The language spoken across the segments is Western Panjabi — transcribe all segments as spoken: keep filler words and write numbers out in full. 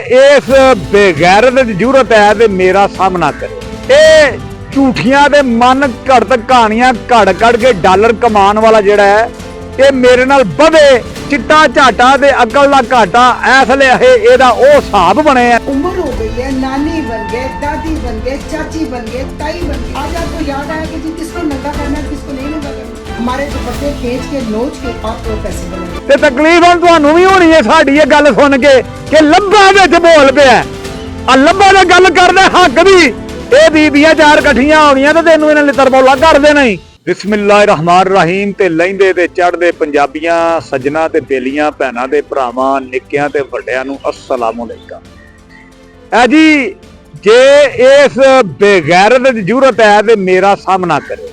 اس بے غیرت دی ضرورت ہے تے میرا سامنا کرے۔ اے جھوٹیاں دے من گھڑت کہانیاں گھڑ گھڑ کے ڈالر کمان والا جڑا ہے، اے میرے نال بدے، چٹا جھاٹا تے عقل دا گھاٹا، ایس لے اے اے دا او حساب بنے ہے۔ عمر ہو گئی ہے، نانی بن گئے، دادی بن گئے، چاچی بن گئے، تائی بن گئے۔ آج آپ کو یاد آیا کہ جی کس کو ننگا کرنا ہے، کس کو نہیں ننگا کرنا۔ ہمارے دوپٹے کھینچ کے نوچ کے آپ کو پیسے بنائے۔ تے تکلیف ہن تہانوں وی ہونی ہے ساڈی اے گل سن کے کہ لبا وچ بول پیا ہے۔ آ لبا تے گل کردا حق دی۔ اے بیبیاں چار کٹھیاں ہونیاں تے تینوں انہاں لتر پولا کر دینا ہی۔ بسم اللہ الرحمن الرحیم تے لیندے تے چڑھدے پنجابیاں، سجنا تے بیلیاں، بھیناں تے بھراواں، نکیاں تے وڈیاں نوں السلام علیکم۔ اے جی، جے اس بے غیرت دی ضرورت ہے تے میرا سامنا کرے۔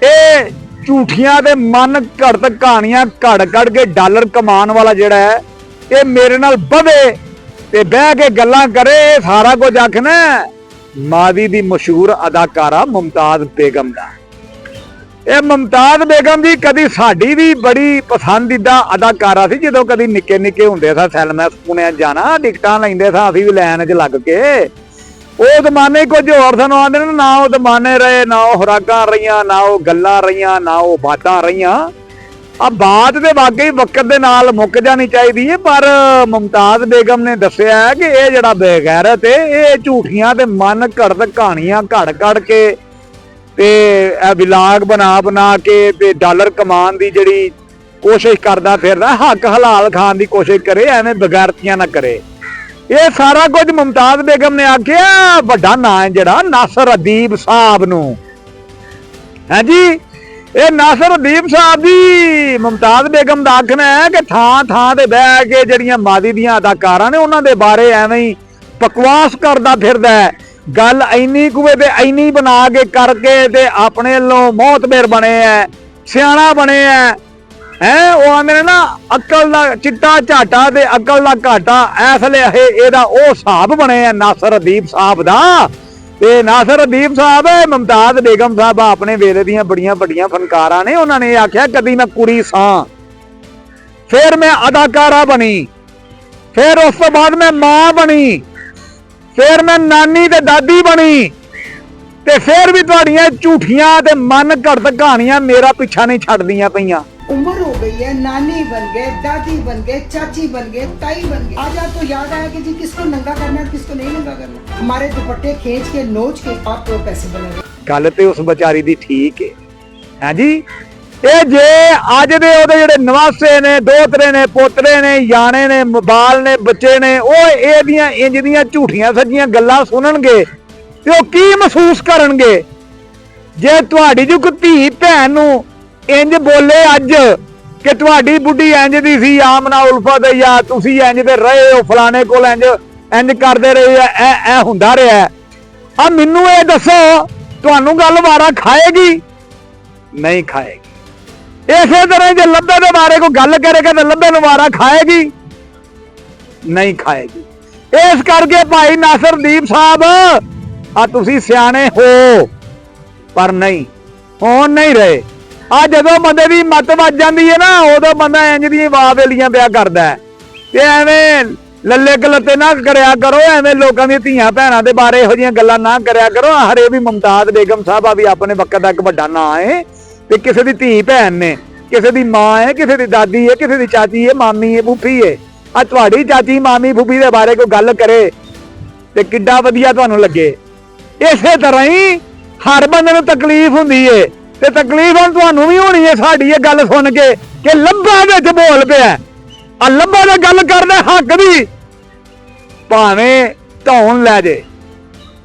اے جھوٹیاں دے من گھڑت کہانیاں گھڑ گھڑ کے ڈالر کمان والا جڑا ہے، اے میرے نال بہے تے بہ کے گلاں کرے، اے سارا کچھ آکھنا ہے ماضی دی مشہور اداکارہ ممتاز بیگم دا۔ اے ممتاز بیگم جی کدی ساڈی وی بڑی پسندیدہ اداکارہ سی، جدوں کدی نکے نکے ہوندے سا سینما سکونے جانا، ٹکٹاں لیندے سا اسی وی لائن وچ لگ کے۔ او زمانے ہی کچھ ہور سن، آندے نے، نہ او زمانے رہے، نہ او خوراکاں رہیاں، نہ او گلاں رہیاں، نہ او باتاں رہیاں۔ اب بات تے واقعی وقت دے نال مک جانی چاہیدی ہے، پر ممتاز بیگم نے دسیا ہے کہ اے جڑا بے غیرت ہے، اے جھوٹیاں تے من گھڑت کہانیاں گھڑ گھڑ کے تے اے ولاگ بنا بنا کے تے ڈالر کمان دی جڑی کوشش کردا پھردا، حق حلال کھان دی کوشش کرے، ایویں بغیرتیاں نہ کرے۔ اے سارا کچھ ممتاز بیگم نے آکھیا، وڈا ناں ہے جڑا ناصر ادیب صاحب نو۔ ہاں جی، اے ناصر ادیب صاحب دی ممتاز بیگم دا آکھنا ہے کہ تھاں تھاں تے بہ کے جڑیاں ماضی دیاں اداکاراں نے انہاں دے بارے ایویں ہی بکواس کردا پھردا ہے۔ گل اینی کوے تے اینی بنا کے کر کے تے اپنے لوں معتبر بنے ہے، سیاݨا بنے ہے۔ ہیں، او آندے نے نا، عقل دا چٹا جھاٹا تے عقل دا گھاٹا، ایس لے اے، اے دا او صاحب بنے ہے ناصر ادیب صاحب دا۔ تے ناصر ادیب صاحب، ممتاز بیگم صاحب اپنے ویلے دیاں بڑیاں وڈیاں فنکاراں نے، انہاں نے آکھیا، کدی میں کڑی ساں، پھر میں اداکارہ بنی، پھر اس تو بعد میں ماں بنی، پھر میں نانی تے دادی بنی، تے پھر بھی تہاڈیاں جھوٹیاں تے من گھڑت کہانیاں میرا پیچھا نہیں چھڈدیاں پئیاں۔ عمر ہو گئی ہے، نانی بن گئے، دادی بن گئے، چاچی بن گئے، تائی بن گئے۔ آج آپ کو یاد آیا کہ جی کس کو ننگا کرنا ہے، کس کو نہیں ننگا کرنا۔ ہمارے دوپٹے کھینچ کے، نوچ کے آپ کو پیسے بنا۔ گل تے اس بیچاری دی ٹھیک ہے۔ ہاں جی، اے جے اج دے او دے جڑے نواسے نے، دوترے نے، پوترے نے، یانے نے، موبائل نے، بچے نے، او اے دیاں انج دیاں جھوٹیاں سچیاں گلاں سنن گے تے او کی محسوس کرن گے؟ جے تہاڈی جو کوئی دھی بھین نوں انج بولے اج کہ تہاڈی بڈھی انج دی سی، آمنہ الفت، یا تسی انج دے رہے ہو، فلانے کول انج، انج کردے رہے، اے، اے ہوندا رہیا ہے۔ آ مینوں اے دسو، تہانوں گل وارا کھائے گی؟ نہیں کھائے گی۔ اسی طرح جے لبے دے بارے کوئی گل کرے گا تو لبے نوں وارا کھائے گی؟ نہیں کھائے گی۔ اس کر کے بھائی ناصر دیپ صاحب، آ تسی سیانے ہو، پر نہیں، ہون نہیں رہے۔ آ جدوں بندے دی مت وج جاندی ہے نا، ادوں بندہ انج دی واہ ویلیاں پیا کردا ہے۔ تے ایویں للے گلتے نہ کریا کرو، ایویں لوکاں دی دھیاں بھیناں دے بارے ایہو جیاں گلاں نہ کریا کرو۔ آخر اے وی ممتاز بیگم صاحبہ وی اپنے وقت دا اک وڈا ناں ہے۔ تے کسے دی دھی بھین نے، کسے دی ماں ہے، کسے دی دادی ہے، کسے دی چاچی ہے، مامی ہے، پھوپھی ہے۔ آ تہاڈی چاچی، مامی، پھوپھی دے بارے کوئی گل کرے تے کڈا ودیا تہانوں لگے۔ اسے طرح ہی ہر بندے نوں تکلیف ہوندی ہے، تے تکلیف ہن تہانوں وی ہونی ہے ساڈی اے گل سن کے کہ لبا وچ بول پیا ہے۔ آ لبا تے گل کردا حق دی، بھاویں دھون لے جے۔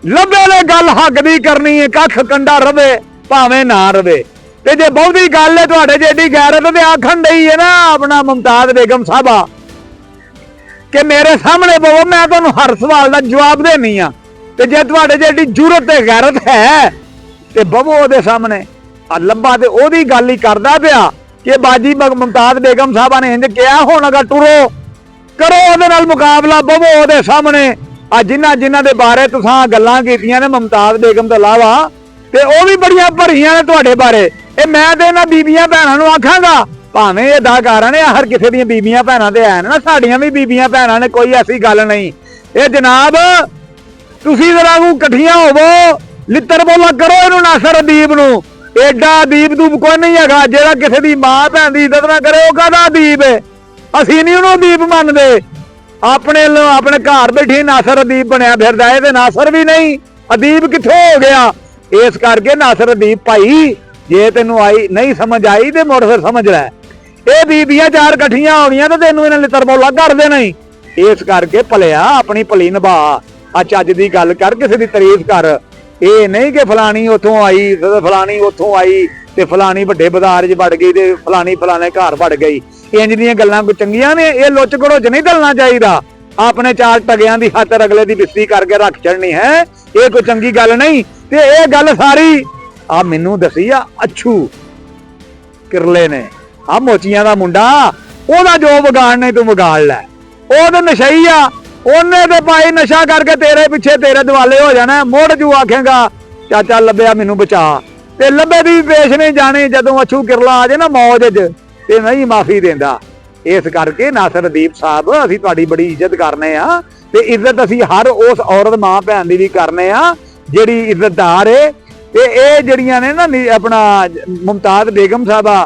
لبے نے گل حق دی کرنی ہے، ککھ کنڈا رہے، بھاویں نہ رہے۔ تے جے بہتی گل ہے تہاڈے جے ایڈی غیرت تے آکھن ڈئی ہے نا اپنا ممتاز بیگم صاحبہ، کہ میرے سامنے بہو، میں تانوں ہر سوال دا جواب دینی آ۔ تے جے تہاڈے جے ایڈی جرات تے غیرت ہے، تے بہو اودے سامنے۔ آ لبا تے اودی گل ہی کردا پیا کہ باجی مگ-، ممتاز بیگم صاحبہ نے انج کہیا، ہن اگا ٹرو، کرو اودے نال مقابلہ، بہو اودے سامنے۔ آ جنہاں جنہاں دے بارے تساں گلاں کیتیاں نے ممتاز بیگم دے علاوہ، تے او وی بڑیاں بھریاں نے تہاڈے بارے۔ اے میں تے انہاں بیبیاں بھیناں نوں آکھاں گا بھاویں یہ اداکاراں نے ہر کسے دیاں بیبیاں بھیناں تے آئے نے نا، ساڈیاں وی بیبیاں بھیناں نے، کوئی ایسی گل نہیں۔ اے جناب، تسی ذرا کو کٹھیاں ہوو، لتر بولا کرو اینو ناصر ادیب نو۔ ایڈا ادیب تو کوئی نہیں ہے جیڑا کسے دی ماں بھین دی عزت نہ کرے، وہ کہدا ادیب ہے؟ اسی نہیں انہوں ادیب منتے۔ اپنے لو-، اپنے گھر بیٹھے ناصر ادیب بنیا پھردا ہے تے ناصر بھی نہیں، ادیب کتھوں ہو گیا؟ اس کر کے ناصر ادیب بھائی، جے تینوں آئی نہیں سمجھ آئی تے مڑ پھر سمجھ لے۔ اے بیبیاں چار کٹھیاں ہونیاں تے تینوں انہاں لتر مولا کر دینا ہی۔ اس کر کے بھلیا اپنی بھلی نبھا، آ چج دی گل کر، کسے دی تعریف کر۔ اے نہیں کہ فلانی اتھوں آئی، فلانی اتھوں آئی، تے فلانی وڈے بازار 'چ وڑ گئی تے فلانی فلانے گھر وڑ گئی۔ انج دیاں گلاں کوئی چنگیاں نے؟ اے لچ گڑو 'چ نہیں ڈلنا چاہیدا۔ اپنے چار ٹگیاں دی خاطر اگلے دی بستی کر کے رکھ چھڑنی ہے، اے کوئی چنگی گل نہیں۔ تے اے گل ساری آ مینوں دسی آ اچھو کرلے نے، آ موچیاں دا منڈا، او دا جو وگاڑ نہیں تو وگاڑ لے۔ او تے نشئی آ، اونے تے پائی نشہ کر کے تیرے پیچھے تیرے دوالے ہو جانا ہے۔ مڑ جو آکھیں گا، "چاچا لبیا مینوں بچا"، تے لبے دی بھی پیش نہیں جانی۔ جدوں اچھو کرلا آ جائے نا موج اچ، تے نہیں معافی دیندا۔ اس کر کے ناصر ادیب صاحب، اسی تہاڈی بڑی عزت کرنے ہاں، تے عزت اسی ہر اس عورت ماں بھن دی بھی کرنے ہاں، جیڑی عزت دار ہے۔ تے اے جیڑیاں نے نا نی-، اپنا ممتاز بیگم صاحبہ،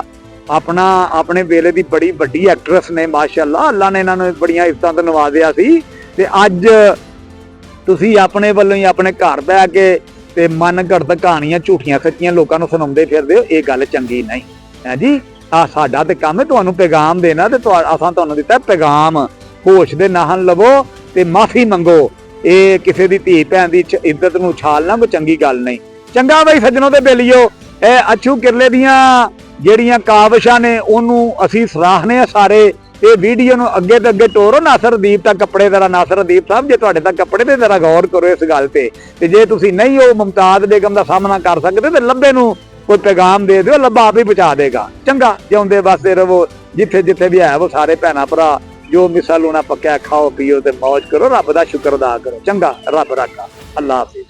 اپنا، اپنے ویلے دی بڑی وڈی ایکٹریس نے، ماشاءاللہ، اللہ نے انہاں نوں بڑیاں عزتاں تے نوازیا سی۔ تے اج تسی اپنے ولوں ہی اپنے گھر بہ کے تے من گھڑت کہانیاں جھوٹیاں سچیاں لوکاں نوں سناوندے پھردے ہو، اے گل چنگی نہیں۔ ہاں جی، آ ساڈا تے کم ہے تانوں پیغام دینا، تے تہا-، اساں تانوں دتا ہے پیغام۔ ہوش دے ناہن لوو تے معافی منگو۔ اے کسے دی دھی بھین دی چ-، عزت نوں اچھالنا کوئی چنگی گل نہیں۔ چنگا بھائی سجنو تے بیلیو، اے اچھو کرلے دیاں جیڑیاں کاوشاں نے، اونوں اسی سراہنے آ سارے۔ اے ویڈیو نوں اگے تے اگے ٹورو، ناصر ادیب تک کپڑے ذرا، ناصر ادیب صاحب، جے تہاڈے تک کپڑے تے ذرا غور کرو اس گل تے۔ تے جے تسی نہیں ہو ممتاز بیگم دا سامنا کر سکدے تے لبے نوں کوئی پیغام دے دیو، لبا آپ ہی پہنچا دے گا۔ چنگا، جیوندے وسدے رہو، جتھے جتھے بھی ہے وہ سارے بھیناں بھرا، جو مسا لونا پکیا، کھاؤ پیو تے موج کرو، رب دا شکر ادا کرو۔ چنگا، رب رکھا، اللہ حافظ۔